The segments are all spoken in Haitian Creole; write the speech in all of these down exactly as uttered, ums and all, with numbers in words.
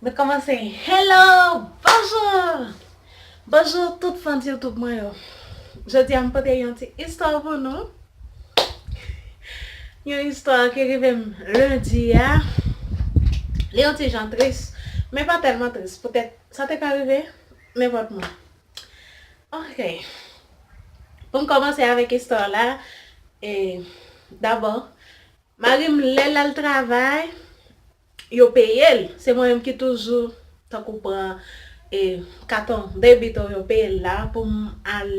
Nou kòmanse. Hello! Bonjou! Bonjou tout fan YouTube mwen yo. Jodi a m pote yon ti istwa pou nou. Yon istwa ki rive m lendi a. Li yon ti jan tris, men pa tèlman tris. Poutèt sa te ka rive nenpòt moun. Ok. Pou m kòmanse avèk istwa la, e, dabò, mari m lè l al travay, yo peye l. Se mwen menm ki toujou tankou pran e, katon debito yo peye l la pou m al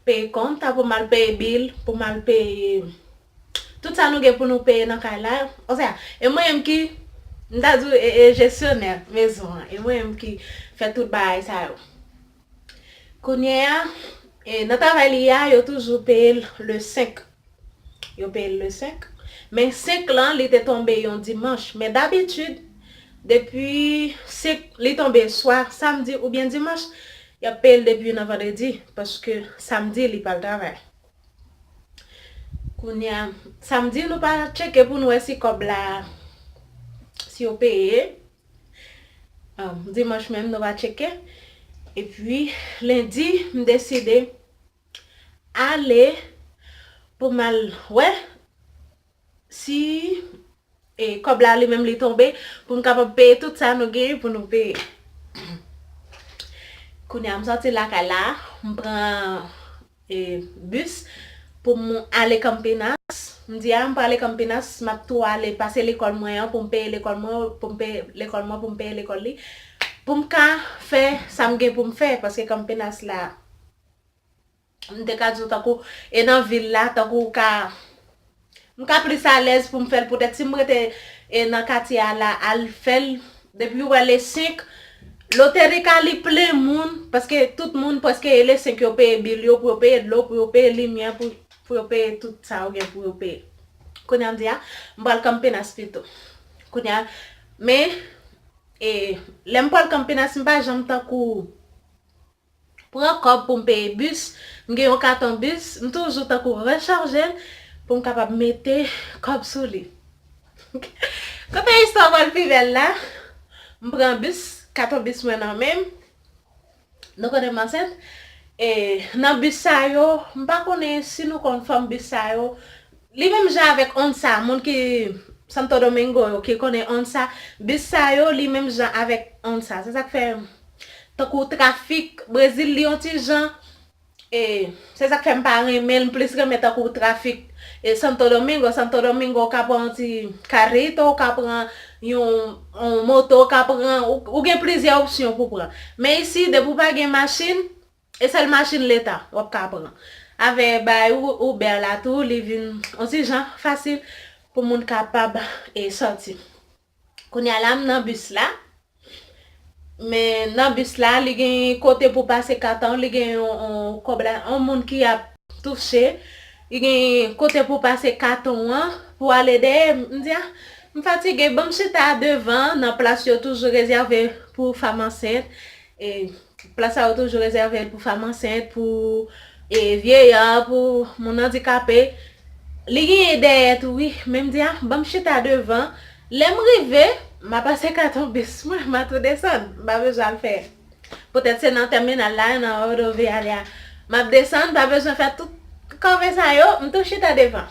peye kont, pou m al peye bil, pou m al peye tout sa nou gen pou nou peye nan kay la. Osea, e mwen menm ki, m ta di w, e, e jesyonè mezon an. E mwen menm ki fè tout bagay sa yo. Kounye a, e, nan travay li a, yo toujou peye l le senk. Yo peye l le senk. Men senk lan, li te tonbe yon dimanch. Men dabitid, depi senk, li tonbe swa samdi oubyen dimanch, y ap peye l depi nan vandredi, paske samdi li pral travay. Kounye a, samdi nou pa tcheke pou n wè si kòb la, si yo peye. Ah, dimanch menm nou pa tcheke. Epi, lendi, m deside ale pou m al wè si, e, kòb la li menm li tonbe, pou n kapab peye tout sa nou gen pou nou peye. Kounye a, m sòti lakay la, m pran, e, bis pou m ale Campinas. M di a, m prale Campinas, m ap tou ale pase lekòl mwen an pou m peye lekòl mwen, pou m peye lekòl mwen, pou m peye lekòl li. Pou m ka fè sa m gen pou m fè, paske Campinas la, m te ka di w tankou, e nan vil la, tankou w ka, m ka plis alèz pou m fè l, poutèt si m rete, e nan katye a la, al fè l, depi w wè le senk, lotèri ka li plen moun, paske tout moun prèske e le senk yo peye bil yo, pou yo peye dlo, pou yo peye limyè, pou, pou yo peye tout sa yo gen pou yo peye. Kounye a m di a, m pral Campinas pito. Kounye a, men, e, lè m pral Campinas, m pa janm tankou pran kòb pou m peye bis. M gen yon katon bis, m toujou tankou rechaje l pou m kapab mete kòb sou li. Kote istwa pral pi bèl la, m pran bis, katon bis mwen nan men m. Nou konnen m ansent. E nan bis sa yo, m pa konnen si nou konn fòm bis sa yo. Li menm jan avèk Onsa, moun ki Santo Domingo yo ki konnen Onsa, bis sa yo li menm jan avèk Onsa. Se sa k fè tankou trafik Brezil li yon ti jan, e se sa k fè m pa renmen l, m plis renmen tankou trafik e Santo Domingo. Santo Domingo ou ka pran yon ti karito, ou ka pran yon, yon moto, ou ka pran, ou, ou gen plizyè opsyon pou pran. Men isi, depi w pa gen machin, e sèl machin leta w ap ka pran. Avè bay ou, Uber la tou, li vin yon ti jan fasil pou moun kapab e sòti. Kounye a la, m nan bis la. Men nan bis la, li gen kote pou pase katon, li gen yon, yon kòb la, yon moun ki ap touche. Li gen kote pou pase katon an, pou ale dèyè. M di, a, m fatige, ban m chita devan, nan plas yo toujou rezève pou fanm ansent. E plas sa yo toujou rezève pou fanm ansent, pou, e, vyeyè, pou moun andikape. Li genyen dèyè tou, wi. Men m di, a, ban m chita devan. Lè m rive, m a pase katon bis mwen, m a tou desann. M pa bezwen al fè. Poutèt se nan tèminal la, nan Rodovia a. M ap desann, pa bezwen fè tout kanpe sa yo, m tou chita devan.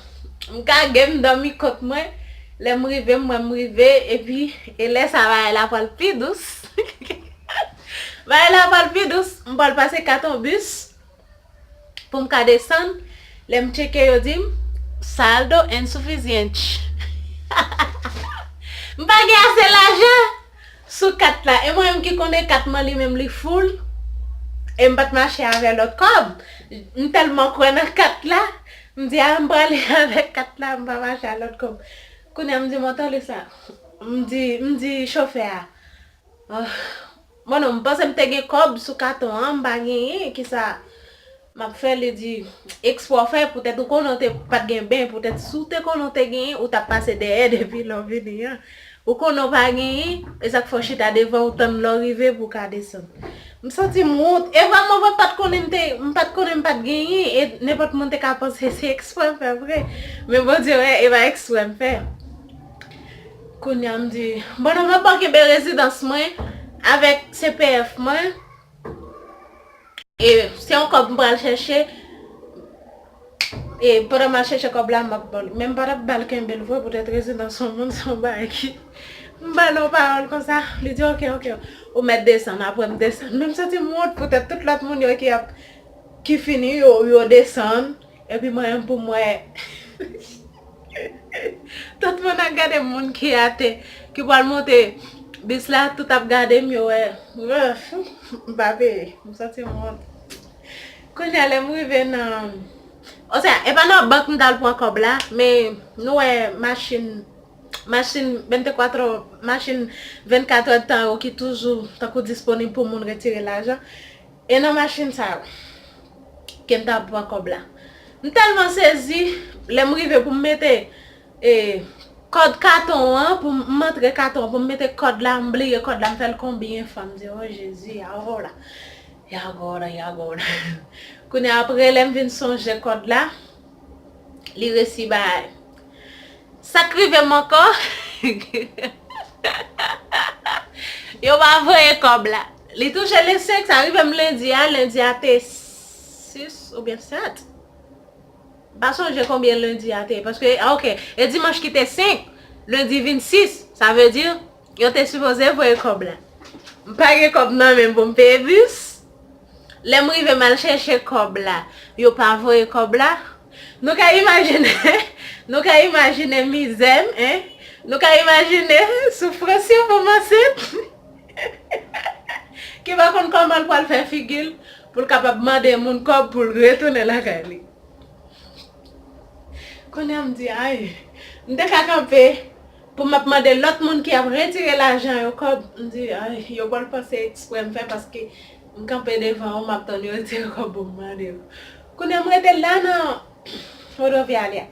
M kage, m dòmi kont mwen. Lè m rive, m wè m rive, epi, e lè sa bagay la pral pi dous. Bagay la pral pi dous, m pral pase katon bis pou m ka desann. Lè m tcheke, yo di m, saldo insuficiente. M pa gen ase lajan sou kat la. E mwen menm ki konnen kat mwen li menm li full. E m pa t mache avè lòt kòb. M tèlman kwè nan kat la. M di, a, m prale avèk kat la, m pa mache a lòt kòb. Kounye a m di, motorist la. M di, m di chofè a. Ah, bon, non, m panse m te gen kòb sou katon an, m pa genyen, kisa m ap fè? Li di, eksprè w fè, poutèt ou konnen w te pa t gen ben, poutèt si w te konnen w te genyen, ou t ap pase dèyè depi lè w vini an. Ou konnen w pa genyen, e sa k fè w chita devan, ou tann lè w rive pou w ka desann. M santi m wont. E vrèman, mwen pa t konnen m te, m pa t konnen m pa t genyen, e nenpòt moun te ka panse se eksprè m fè vre. Men Bondye wè, e pa eksprè m fè. Kounye a m di, bon, non, m ap kenbe rezidans mwen avèk C P F mwen. E se yon kòb m pral chèche. E pandan m al chèche kòb la, m ap ba l. Men m pa t ap ba l kenbe l vre, poutèt rezidans yon moun, se yon bagay ki, m ba l yon pawòl konsa. Li di, "Ok, ok, ou mèt desann." Apre m desann. Men m santi m wont poutèt tout lòt moun yo ki ap, ki fini, yo, yo desann. Epi mwen menm pou mwen. Tout moun ap gade m, moun ki ate, ki pral monte bis la, tout ap gade m, yo wè. Ref, m pa peye. M santi m wont. Kounye a, lè m rive nan, osea, e pa nan bank m t al pran kòb la, men nou wè machin, machin vennkat, machin vennkat èdtan yo ki toujou tankou disponib pou moun retire lajan. E nan machin sa yo ke m t ap pran kòb la. M tèlman sezi, lè m rive pou m mete, e, kòd katon an, pou m, m antre katon an, pou m mete kòd la, m bliye kòd la, m fè l konbyen fwa, m di, "O Jezi, y agora, y agora, y agora." Kounye a, apre, lè m vin sonje kòd la, li resi bay. Sa k rive m ankò? Yo pa voye kòb la. Li touche le senk, sa rive m lendi a, lendi a te sis oubyen sèt. M pa sonje konbyen lendi a te ye, paske, ah, ok, e dimanch ki te senk, lendi vennsis, sa vle di, yo te sipoze voye kòb la. M pa gen kòb nan men m pou m peye bis. Lè m rive m al chèche kòb la, yo pa voye kòb la. Nou ka imajine, nou ka imajine mizè m, en? Nou ka imajine soufrans yo pou m ansent. Ki pa konn kòman l pral fè figi l pou l kapab mande moun kòb pou l retounen lakay li. Kounye a m di, ay, m te ka kanpe pou m ap mande lòt moun ki ap retire lajan yo kòb. M di, ay, yo pral panse eksprè m fè paske m kanpe devan yo, m ap tann yo retire kòb pou m mande yo. Kounye a m rete la nan Rodovia a.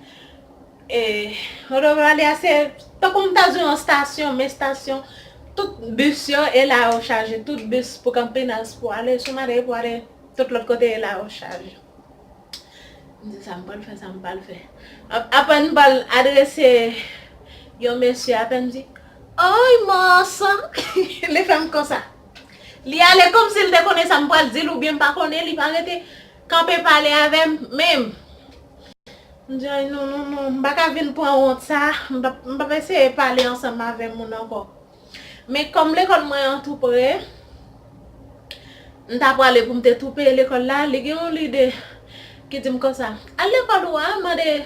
E Rodovia a se tankou m ta di yon estasyon, men estasyon, tout bis yo e la yo chaje, tout bis pou kanpe nan pou ale sou mare, pou ale tout lòt kote e la yo chaje. M di, "Sa m pral fè, sa m pral fè." Ap-, apèn m pral adrese yon mesye, apèn m di, "Oy, mòso!" Li fè m konsa. Li ale kòmsi l te konnen sa m pral di l oubyen m pa konnen, li pa rete kanpe pale avè m menm. M di, "Ay, non, non, non, m pa ka vin pran wont sa, m p ap, m p ap eseye pale ansanm avè moun ankò." Men kòm lekòl mwen an tou pre, m ta prale pou m te tou peye lekòl la, li gen yon lide ki di m konsa, "Al lekòl ou a, mande,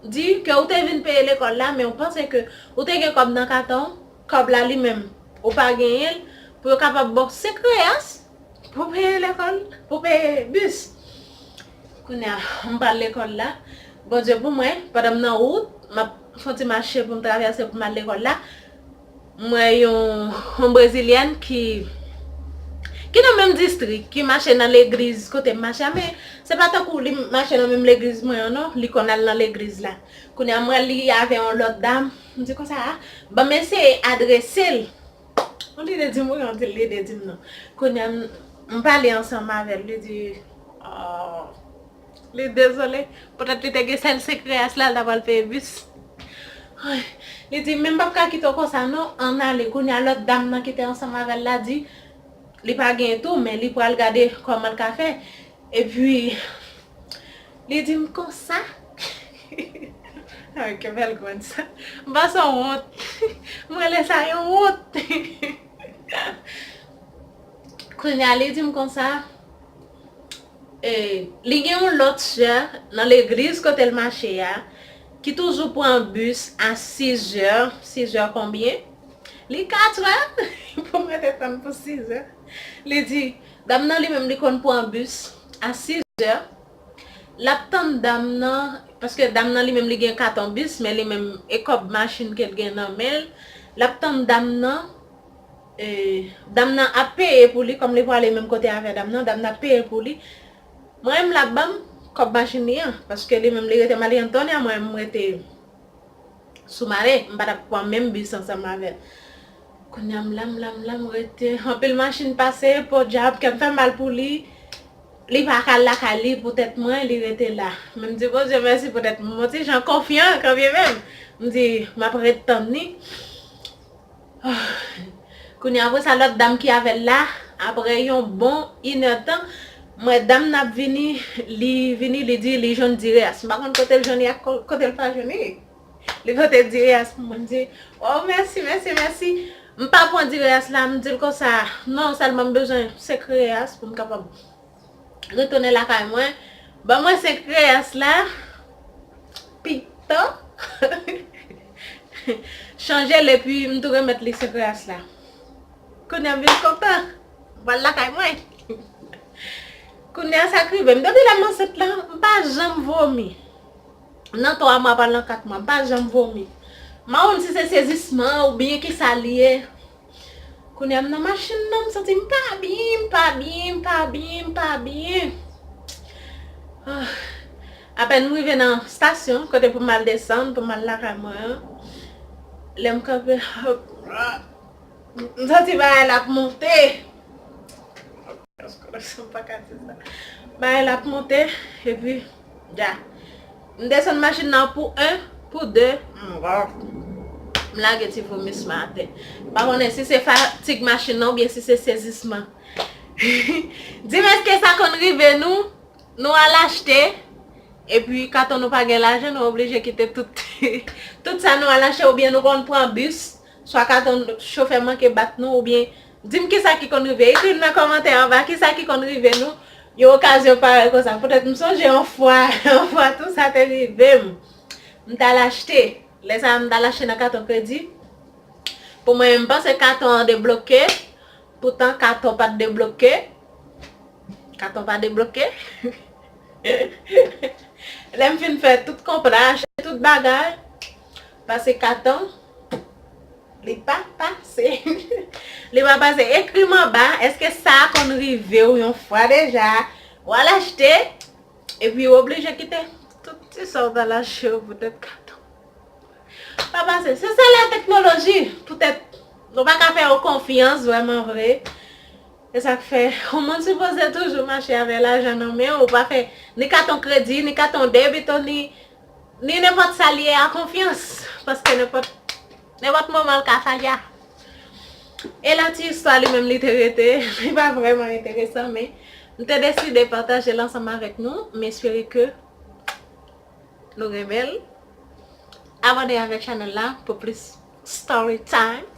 di ke ou te vin peye lekòl la, men ou panse ke ou te gen kòb nan katon, kòb la li menm, ou pa genyen l, pou yo kapab ba w senk reyas pou peye lekòl, pou peye bis." Kounye a, m pral lekòl la. Bondye pou mwen, pandan m nan wout, m ap fè yon ti mache pou m travèse pou m al lekòl la. M wè yon, yon brezilyèn ki, ki nan menm distrik, ki mache nan legliz kote m mache a, men se pa tankou li mache nan menm legliz mwen an, non, li konn al nan legliz la. Kounye a, m wè li avè yon lòt dam, m di konsa, "A, ban m eseye adrese l." Yon lide di m wi, yon lide di m non. Kounye a, m, m pale ansanm avè l, li di, "Oh." Li dezole, poutèt li te gen sèl senk reyas la, l ta pral peye bis. Ay, li di, "Men m p ap ka kite w konsa non, ann ale." Kounye a, lòt dam nan ki te ansanm avè l la di, li pa gen tou, men li pral gade kòman l ka fè. Epi, li di m konsa. Ay, ke bèl grenn sa. M pase wont. M rele sa yon wont. Kounye a, li di m konsa, e, li gen yon lòt sè nan legliz kote l mache a, ki toujou pran bis a sizè, sizè konbyen? Li katrè pou m rete tann pou sizè. Li di, dam nan li menm li konn pran bis a sizè. L ap tann dam nan, paske dam nan li menm li gen katon bis, men li menm e kòb machin ke l gen nan men l. L ap tann dam nan, e, dam nan ap peye pou li, kòm li prale menm kote avè dam nan, dam nan ap peye pou li. Mwen menm l ap ban m kòb machin li an, paske li menm li rete Maria Antonia, mwen menm m rete Soumare, m pa t ap pran menm bis ansanm avè l. Kounye a m la, m la, m la, m rete. Anpil machin pase, podyab, kè m fè mal pou li. Li pa ka al lakay li poutèt mwen, li rete la. Men m di Bondye mèsi poutèt mwen. M yon ti jan konfyan kanmenm. M di, m ap ret tann li. Kounye a, apre sa, lòt dam ki avè l la, apre yon bon inèdtan, m wè dam nan ap vini, li vini, li di li jwenn Direyas. M pa konn kote l jwenn li ak ko-, kote l pa jwenn li. Li pote Direyas pou mwen, m di, "Oh, mèsi, mèsi, mèsi." M pa pran Direyas la, m di l konsa, "Non, sèlman m bezwen senk Reyas pou m kapab retounen lakay mwen." Ban mwen senk Reyas la, pito. Chanje l epi m tou remèt li senk Reyas la. Kounye a m vin kontan. M pral lakay mwen. Kounye a sa k rive m. Depi lè m ansent la, m pa janm vomi. Nan twa mwa, pral nan kat mwa, m pa janm vomi. M pa konn si se sezisman oubyen kisa l ye. Kounye a m nan machin nan, m santi m pa byen, m pa byen, m pa byen, m pa byen. Ah. Apèn m rive nan stasyon, kote pou m al desann, pou m al lakay mwen an. Lè m kanpe, m santi bagay la ap monte. Koneksyon pa ka di sa. Bagay la ap monte, epi, dja. M desann machin nan pou en, pou de, m lage ti vomisman atè. M pa konnen si se fatig machin nan oubyen si se sezisman. Di m, èske sa konn rive nou? Nou al achte, epi katon nou pa gen lajan, nou oblije kite tout, tout sa nou al achte, oubyen nou konn pran bis, swa katon chofè manke bat nou, oubyen di m kisa ki konn rive. Ekri m nan kòmantè anba kisa ki konn rive nou, yon okazyon parèy konsa. Poutèt m sonje yon fwa, yon fwa tou sa te rive m. M t al achte, lè sa a m t al achte nan katon kredi. Pou mwen, m panse katon an debloke, poutan katon pa t debloke. Katon pa debloke. Lè m fin fè tout konpra, achte tout bagay, pase katon, li pa pase. Li pa pase. Ekri m anba, èske sa konn rive w yon fwa deja? W al achte, epi w oblije kite tout ti sa w t al achte yo poutèt katon. Pa pase. Se sa la teknoloji. Poutèt nou pa ka fè yo konfyans vrèman vre. E sa k fè, yon moun sipoze toujou mache avè lajan nan men w, ou pa fè ni katon kredi, ni katon debito, ni, ni nenpòt sa l ye a konfyans. Paske nenpòt, nenpòt moman l ka faja. E la ti istwa li menm li te rete, li pa vrèman enteresan, men m te deside pataje l ansanm avèk nou. M espere ke nou renmen l. Abòne avèk chanèl la pou plis story time,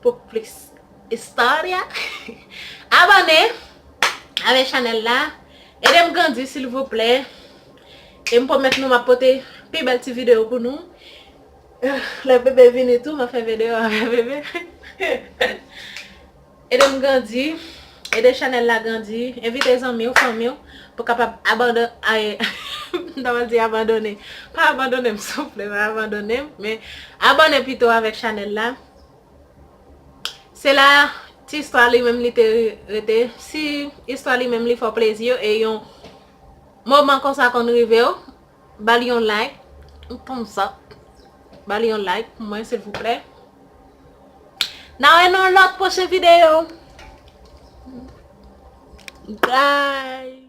pou plis istòrya. Abòne avèk chanèl la. Ede m grandi, silvouplè. E m pwomèt nou m ap pote pi bèl ti videyo pou nou. Lè bebe vini tou, m ap fè videyo avèk bebe. Ede m grandi, ede chanèl la grandi, envite zanmi w, fanmi w, pou kapab abandon-, ay, m ta pral di abandone. Pa abandone m, souple, pa abandone m, men abòne pito avèk chanèl la. Se la, ti istwa li menm li te rete. Si istwa li menm li fè w plezi e yon moman konsa konn rive w, ba l yon like, yon thumbs up. Ba l yon like pou mwen, silvouplè. N a wè nan lòt pwochen videyo. Bye.